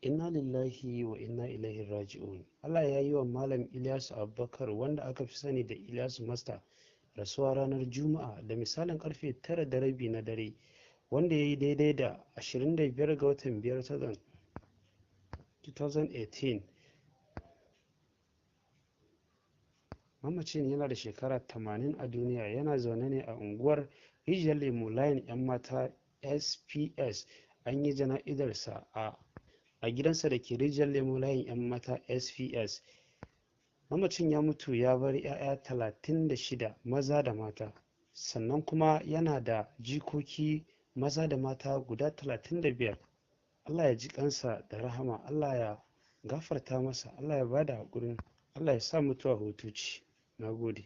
Inna lillahi wa inna ilaihi raji'un. Allah ya yi wa Malam Ilyasu Abubakar, wanda aka fi sani da Ilyasu Master, rasuwa ranar Juma'a da misalin karfe 9:30 na dare, wanda ya yi daidai da 25 ga watan 5 2018. Mamacin yana da shekara 80 a duniya, yana zaune ne a unguwar Rijiyar Lemo, layin 'yan mata SPS. An yi jana'izarsa a gidansa da ke Rijiyar Lemo, layin 'yan mata SPS. Mamacin ya mutu ya bar 'ya'ya 36 maza da mata, sannan kuma yana da jikoki maza da mata guda 35. Allah ya ji kansa da rahama, Allah ya gafarta masa, Allah ya bada haƙurin, Allah ya sa mutuwa hutu ce. Na gode.